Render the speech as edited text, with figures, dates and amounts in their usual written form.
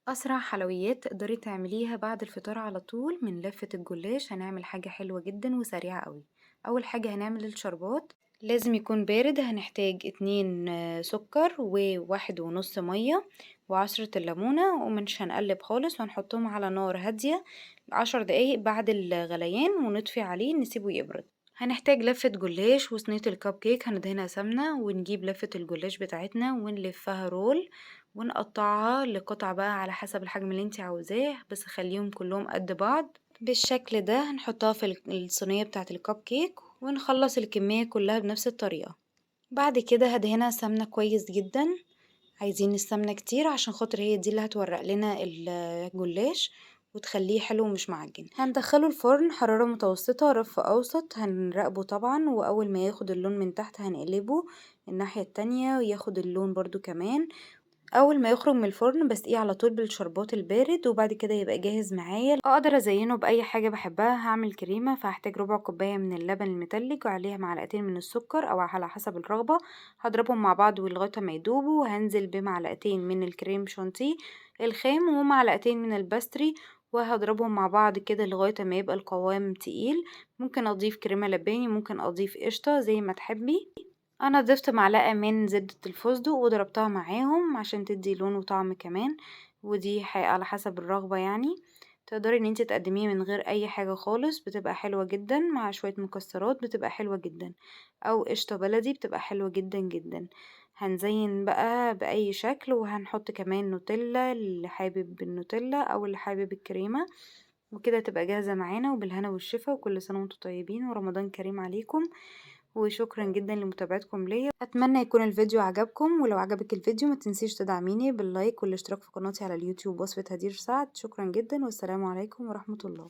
أسرع حلويات تقدري تعمليها بعد الفطار على طول من لفة الجلاش. هنعمل حاجة حلوة جدا وسريعة قوي. أول حاجة هنعمل الشربات، لازم يكون بارد. هنحتاج 2 سكر وواحد ونص مية وعصرة الليمونة، ومش هنقلب خالص، وهنحطهم على نار هادية 10 دقايق بعد الغليان ونطفي عليه نسيبه يبرد. هنحتاج لفة جلاش وصينية الكب كيك هندهنها سمنة، ونجيب لفة الجلاش بتاعتنا ونلفها roll ونقطعها لقطع بقى على حسب الحجم اللي انت عاوزاه، بس خليهم كلهم قد بعض بالشكل ده. هنحطها في الصينية بتاعة الكب كيك ونخلص الكمية كلها بنفس الطريقة. بعد كده هدهنها سمنة كويس جدا، عايزين السمنة كتير عشان خاطر هي دي اللي هتورق لنا الجلاش وتخليه حلو ومش معجن. هندخله الفرن حرارة متوسطة رف أوسط، هنراقبه طبعا، وأول ما ياخد اللون من تحت هنقلبه الناحية التانية وياخد اللون برضو كمان. أول ما يخرج من الفرن بسقيه على طول بالشربات البارد، وبعد كده يبقى جاهز معايا. أقدر أزينه بأي حاجة بحبها. هعمل كريمة، فهحتاج ربع كوباية من اللبن المتلج وعليها معلقتين من السكر أو على حسب الرغبة، هضربهم مع بعض ولغاية ما يدوبوا، وهنزل بمعلقتين من الكريم شانتيه الخام ومعلقتين من ال pastry، وهضربهم مع بعض كده لغاية ما يبقى القوام تقيل. ممكن أضيف كريمة لباني، ممكن أضيف قشطة، زي ما تحبي. أنا ضفت معلقة من زبدة الفستق وضربتها معاهم عشان تدي لون وطعم كمان، ودي على حسب الرغبة يعني. تقدري ان انت تقدميه من غير اي حاجة خالص، بتبقى حلوة جدا مع شوية مكسرات، بتبقى حلوة جدا، او قشطة بلدي بتبقى حلوة جدا جدا. هنزين بقى بأي شكل، وهنحط كمان نوتيلا اللي حابب النوتيلا او اللي حابب الكريمة، وكده تبقى جاهزة معانا. وبالهنا والشفا، وكل سنة وانتم طيبين ورمضان كريم عليكم. وشكرا جدا لمتابعتكم ليا، اتمنى يكون الفيديو عجبكم، ولو عجبك الفيديو ما تنسيش تدعميني بال like والاشتراك في قناتي على اليوتيوب وصفة هدير سعد. شكرا جدا، والسلام عليكم ورحمة الله.